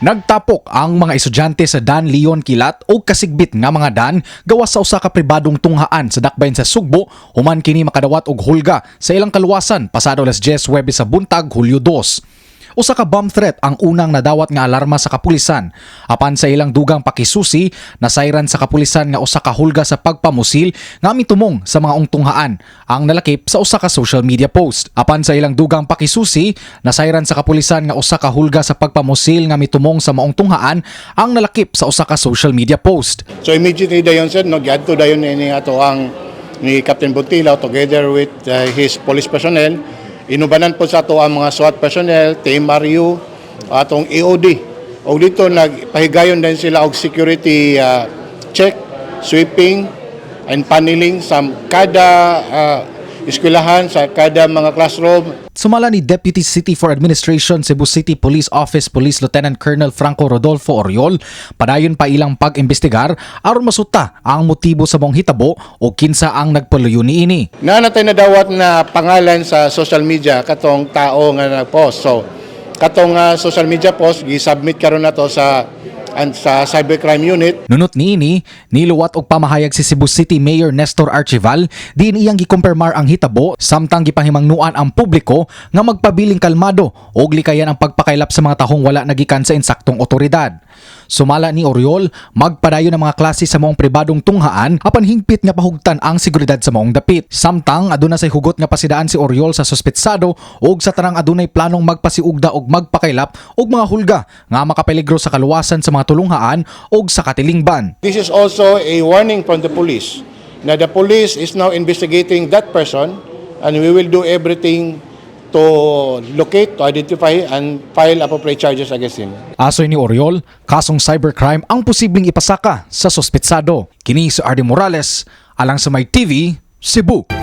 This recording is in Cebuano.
Nagtapok ang mga estudyante sa Dan Leon Kilat o kasigbit nga mga dan gawas sa usa ka pribadong tunghaan sa dakbayan sa Sugbo human kini makadawat og hulga sa ilang kaluwasan pasado alas 10 Huwebes sa buntag, Hulyo 2. Usa ka bomb threat ang unang nadawat nga alarma sa kapulisan. Apan sa ilang dugang pakisusi, nasayran sa kapulisan nga usa ka hulga sa pagpamusil nga mitumong sa maong tunghaan ang nalakip sa usa ka social media post. Apan sa ilang dugang pakisusi, nasayran sa kapulisan nga usa ka hulga sa pagpamusil nga mitumong sa maong tunghaan ang nalakip sa usa ka social media post. So immediately dayon, sir, no, giadto dayon ini ato ang ni Captain Buntilaw together with his police personnel. Inubanan po sa ato ang mga SWAT personnel, TMRU, atong EOD. O dito nagpahigayon din sila og security check, sweeping and paneling sa kada eskwelahan, sa kada mga classroom. Sumala ni Deputy City for Administration, Cebu City Police Office Police Lieutenant Colonel Franco Rodolfo Oriol, padayon pa ilang pag-imbestigar aron masuta ang motibo sa maong hitabo o kinsa ang nagpaluyo niini. Naa na tay nadawat na pangalan sa social media katong tao nga nag-post. So katong social media post, gi-submit karon nato sa cybercrime unit. Nunot niini, niluwat og pamahayag si Cebu City Mayor Nestor Archival diin iyang gikumpirmar ang hitabo samtang gipahimangnuan ang publiko nga magpabiling kalmado og likayan ang pagpakaylap sa mga tahong wala nagikan sa insaktong otoridad. Sumala ni Oriol, magpadayon ang mga klase sa maong pribadong tunghaan apan hingpit nga pahugtan ang seguridad sa maong dapit. Samtang aduna say hugot nga pasidaan si Oriol sa suspetsado ug sa tanang adunay planong magpasiugda og magpakaylap og mga hulga nga makapeligro sa kaluwasan sa mga tulunghaan ug sa katilingban. This is also a warning from the police na the police is now investigating that person and we will do everything to locate, to identify and file appropriate charges against him. Asoy ni Oriol, kasong cybercrime ang posibleng ipasaka sa suspetsado. Kini si Ardy Morales, alang sa My TV, Cebu.